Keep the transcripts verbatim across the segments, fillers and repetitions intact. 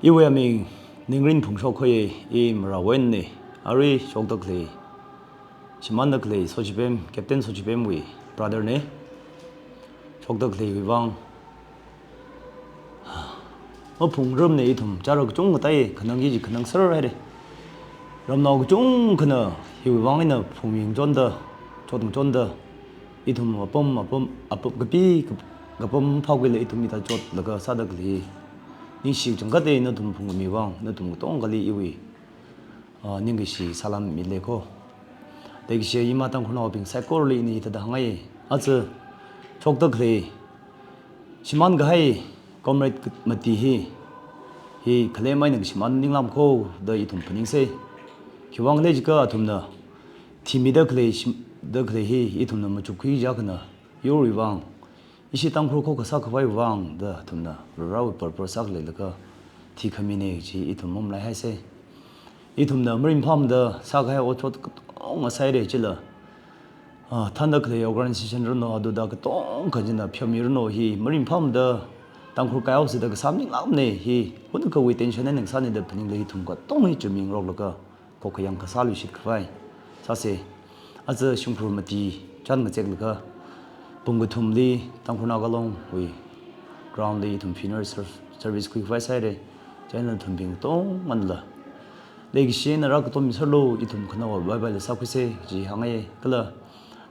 Iwui aming Ningrin Phungshok hoi, i Marawen ne, arui shokda khalei, shimānda khalei Sochipem, Captain Sochipemwui brother ne, shokda khaleiwui vang maphungrumne ithum, chara kachungkha tai, khanang kaji khanang sāra haire. Ramnao kachungkhana hiwui vang eina phungming chonda, chotng chonda, ithum apam, apam, apam kapi, kap-, kapam phākhuila ithum hithā chotlaga sāda khalei. Ningshi changkhat eina nathum phungkhami vang, nathum katongkhali iwui, ah, ningkashi salam mile ko. Leikashi ima Tangkhulnaobing saikorali ina hithāda hāngngai. Aja shokda khalei, shimānkahai comrade mati hi, hi khalem eina kashimān maninglam ko da ithum phaningse. Khiwuivang khala jiakha athumna thimida khalei, shim-, da khalei hi ithumna machukkhui jiakhana, yurwui vang, ishi Tangkhul khokkha sākhavai vang da athumna Varewui purpose sākhaleilaga thikhamine chi ithum mamlai haise. Ithumna maringphāmada sākahai otshot katonga sāhaire chila, ah, thānda khalei organization rano, aduda katongkha china pheomirano hi maringphāmada Tangkhul kaihaosida kasā maninglākne hi, hunakha wui tension eina kasāne da phaningla ithum katong hi chumingroklaga khokkha yangkha sāluishit khavai sāse. Aja shimkhur mati chān ngazeklaga pung kathumli Tangkhul Naga Longwui ground li ithum funeral serv-, service khuikhavai sāhaire. Chieina nathumbing katonganala leikashi eina rākatom miserlu, ithum khanaowa bye bye la sākhuise chi hāngngai. Kala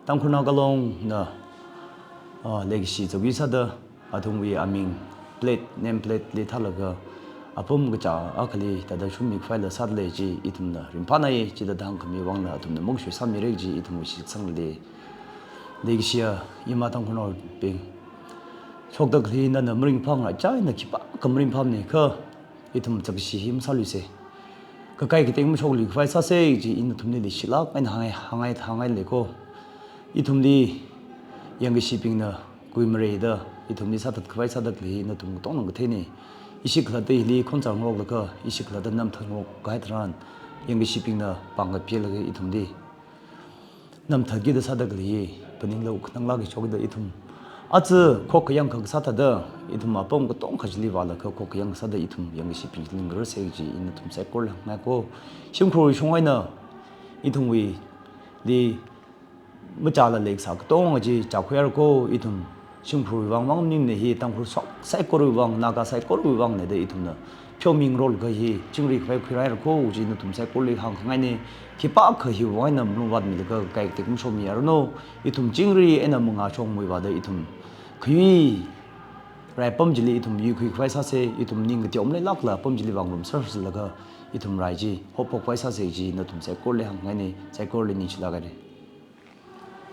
Tangkhul Naga Longna, ah, leikashi chakui sāda, athumwui aming plate, name plate li thālaga, apam kacha akhali thāda shummi khavaila sādalei chi ithumna ringphānai, chithāda hāngkhami vangna athumna makshui sāmire chi ithumwui shitsangli. Leikashiya ima Tangkhulnaobing, shokda khalei nana maringphāngra, chieina khipākha maringphāmane kha, ithum chākashi hi masāluise. Kakai kateng mashokluikhavai sāse chi ina nathumli leishilāk eina hāngngai, hāngngai, hāngngaile ko. Ithumli yangkashibingna kuimareida ithumli sāthatkhavai sāda khalei hi nathum katongna katheine. Ishi khalatta hili khonchar ngaroklaga, ishi khalatta namthat ngarokkahai tharan, yangkashibingna pāng kapilaga ithumli namthatkida sāda khalei hi phaninglo, khananglāk eina shokda ithum aja khokkha yangkha kasā thāda, ithum apam katongkha chili vālaga khokkha yangkha sāda ithum yangkashibing chili ngararse chi ina nathum saikorali hāngngai ko. Shimkhurwui shong eina ithumwuili machāla leikasā katonga chi chākhuihaira ko. Ithum shimkhurwui vang mang maningne hi, Tangkhul shok saikorwui vang, Naga saikorwui vangne da ithumna pheomingroklaga hi chingri khavai khuirāhaira ko chi nathum saikorali hāngkhangaine. Khipākha hiwui vang eina malungvātmilaga kakai kateng mashomiranu. Ithum chingri eina mangā shongmui vāda ithum khayui rai apam chili ithum yuikhui khavai sāse, ithum ning kateom leilākla apam chili vāngarum sārlaga ithum rai chi haophok khavai sāse chi nathum saikorali hāngngaine, saikorali ningshilāk haire.